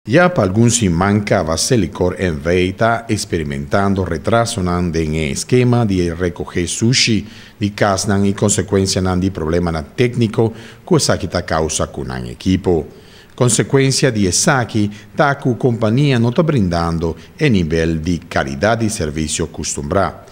Ya pa algun siman kaba Selikor NV ta eksperimentando retrasonan den e eskema di rekohé sushi di kasnan i konsekuensianan di problemanan tékniko ku esaki ta kousa ku nan ekipo. Konsekuensia di esaki ta ku kompania no ta brindando e nivel di kalidat di servisio kustumbrá.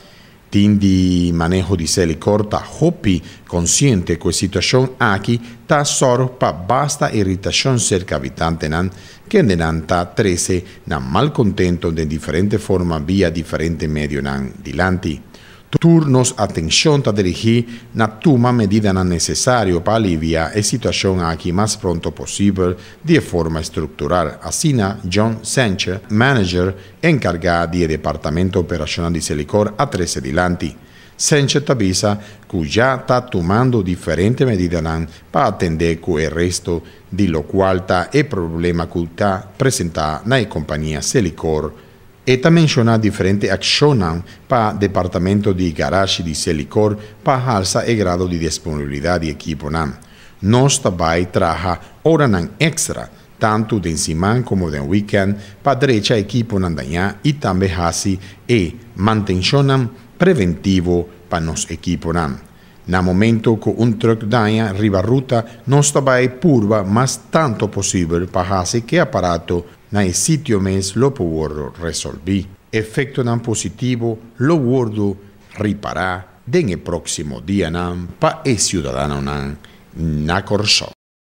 Tim di maneho di Selikor ta hopi konsiente ku e situashon aki ta sòru pa basta iritashon serka habitantenan, kendenan ta trese nan malkontento den diferente forma via diferente medionan dilanti. Tur nos atenshon ta dirigí na tuma medidanan nesesario pa aliviá e situashon aki mas pronto posibel di e forma struktural, asina John Sanchez, manager enkargá di e departamento operashonal di Selikor a trese dilanti. Sanchez ta bisa ku ya ta tumando diferente medidanan pa atendé ku e resto di lokual ta e problema ku ta presentá na e kompania Selikor. E ta menshoná diferente akshonnan pa departamento di garashi di Selikor pa halsa e grado di disponibilidat di ekiponan. Nos ta bai traha oranan èkstra, tantu den siman komo den wikènt, pa drecha ekiponan dañá i tambe hasi e mantenshonnan preventivo pa nos ekiponan. Na momento ku un trùk daña riba ruta, nos ta bai purba mas tantu posibel pa hasi ku e aparato na e sitio mes lo por wòrdu resolví. Efektonan positivo lo wòrdu ripará den e próksimo dianan pa e siudadanonan na Kòrsou.